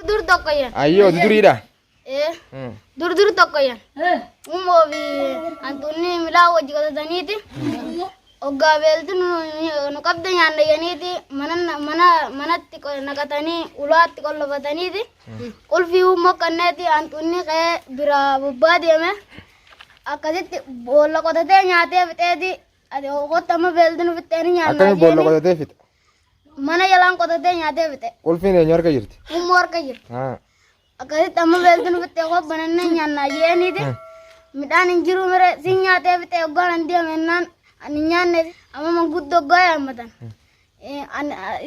Dur tokko yan. Ayyee oduu duriidha. Ee. Dur dur tokko yan. Umoo fi hantuunni midhaan wajji qotataniiti. Hoggaa beelti nu qabde nyaanna yaniiti mana mana manatti naqatanii ulaatti qollofataniiti. Qulfii uummoo kanneeti hantuunni ka'ee biraa bobbaa deeme. Akkasitti boolla qotatee nyaatee fixeeti. Ati qotta amma beelti nu fixxee ni nyaanna. Akkami boolla qotatee fixa? Mana jalaan qotatee nyaatee fixe. Qulfiin eenyu harka jirti? Uummoo harka jirti. Haa. Akkasitti amma beelti nu fixxee koo banannee nyaannaa jeeniiti. Midhaan hin jiru mire sin nyaatee fixee hoggaan an deeme jennaan ani hin nyaanne amma manguddoo hoggaa yaammatan.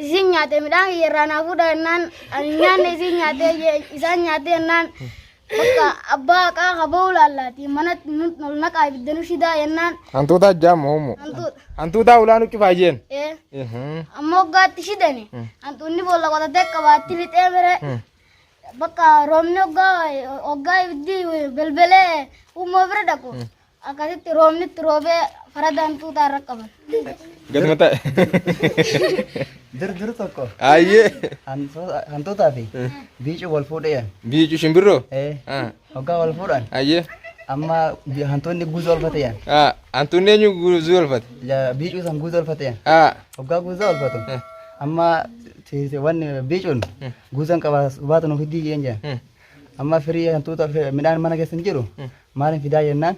Isin nyaate midhaan kiyya irraa naa fuudha jennaan ani hin nyaanne isin nyaatee isaan nyaatee jennaan bakka abbaa haqaa kaba'uu laallaati mana ol naqaa ibidda nu shidaa jennaan Hantuuta ajjaamu homo. hantuuta. Hantuutaa ulaa nu cufaa jeen. Ee. Amma hoggaatti shidani hantuunni boolla qotatee qabaatti lixee mire bakka roobni hoggaa hoggaa ibiddi belbelee uumoo bira dhaqu akkasitti roobni itti roobee farada hantuutaa irra qaban. Gaduma ta'e. Dur dur tokko Ayyee. hantuutaa fi biicuu wal fuudhan. Biicu shimbirroo. Eh, Ah, hoggaa wal fuudhan Ayyee. amma hantuunni guutuu olfate. Ah, hantuunni eenyu guuzuu olfate? Biicuu san guutuu olfate. Ah, Hoggaa guutuu olfatu amma wanni biicuun guutuun qaba baatu nuuf fiddii jeen jeen. Amma firii hantuuta midhaan mana keessa hin jiru maaliin fidaa jennaan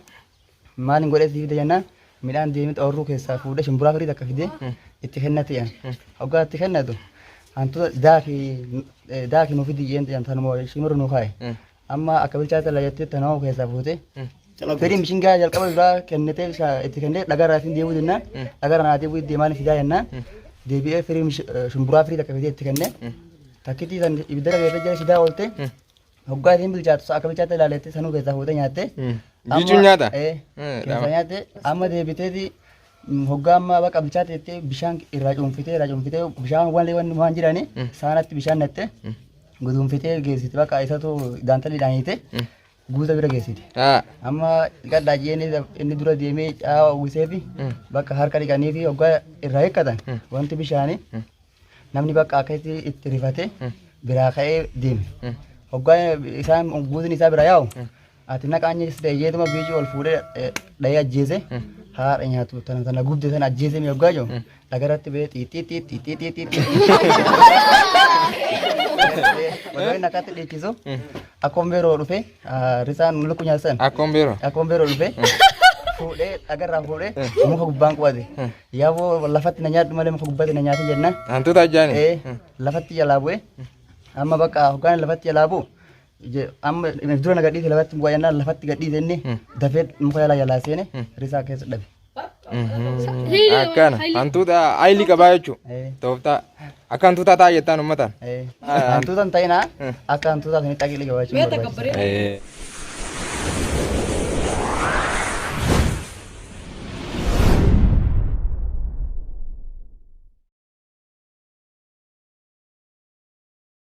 maaliin godhee sii fida jennaan midhaan deemee ooyiruu keessaa fuudhee shumburaa firii takka fidee itti kennate jeen. Hoggaa itti kennatu hantuuta daakii daakii nuuf fidii jeen jeen tanuma shimirri nu kaa'e. Amma akka bilchaate la jettee tanuma keessaa fuutee firiin mishingaa jalqaba duraa kennitee itti kennee dhagarraa siin deebi'uu jennaan dhagarraa naa deebi'uu deemaan fidaa jennaan deebi'ee firii shumburaa firii takka fidee itti kennee takkitii san ibidda keessa jala shidaa oolte hoggaa isiin bilchaatu akka bilchaate ilaaletti sanuu keessaa fuutee nyaatte. Biicuun nyaata? Ee, keessaa nyaatte. Amma deebiteeti hoggaa amma bakka bilchaate jettee bishaan irraa cuunfitee irraa cuunfitee bishaan waan waan jirani saanatti bishaan natte guduunfitee geessite bakka isatu daantaliidhaan hiite guuta bira geessite. Amma dhiqadhaa jeen inni dura deemee caawa uwwisee fi bakka harka dhiqanii fi hoggaa irraa hiikkatan wanti bishaanii namni bakka akkasitti itti rifate biraa ka'ee deeme. Hoggaa isaan guutuun isaa bira yaa'u ati naqaan ta'e jeetuma biicii ol fuudhee dhahee ajjeese haadha nyaatu tana tana gubde tana ajjeese mi hoggaa jiru dhagaratti ba'ee xiixxii xiixxii xiixxii xiixxii. Osoo inni akkatti dhiichisu akkoon beeroo dhufe risaan lukku nyaatan Akkoon beeroo. akkoon beeroo dhufe fuudhee dhagarraa fuudhee muka gubbaan qubate. Yaaboo lafatti na nyaadhu malee muka gubbaatti na nyaate jennaan. Hantuuta ajjaani. Ee, lafatti jalaa bu'e. Amma bakka hoggaan lafatti jalaa bu'u amma dura na gadhiise lafatti bu'a jennaan lafatti gadhiise inni dafee muka jalaa jalaa seene risaa keessa dhabe. Akkana. Hantuuta ayilii qabaa jechuudha. Ee. Tooftaa. Akka hantuutaa ta'a jettaan uummataan. Ee. Hantuuta hin ta'inaa akka hantuutaa sanitti aqilii qabaachuun barbaachisaadha. Ee.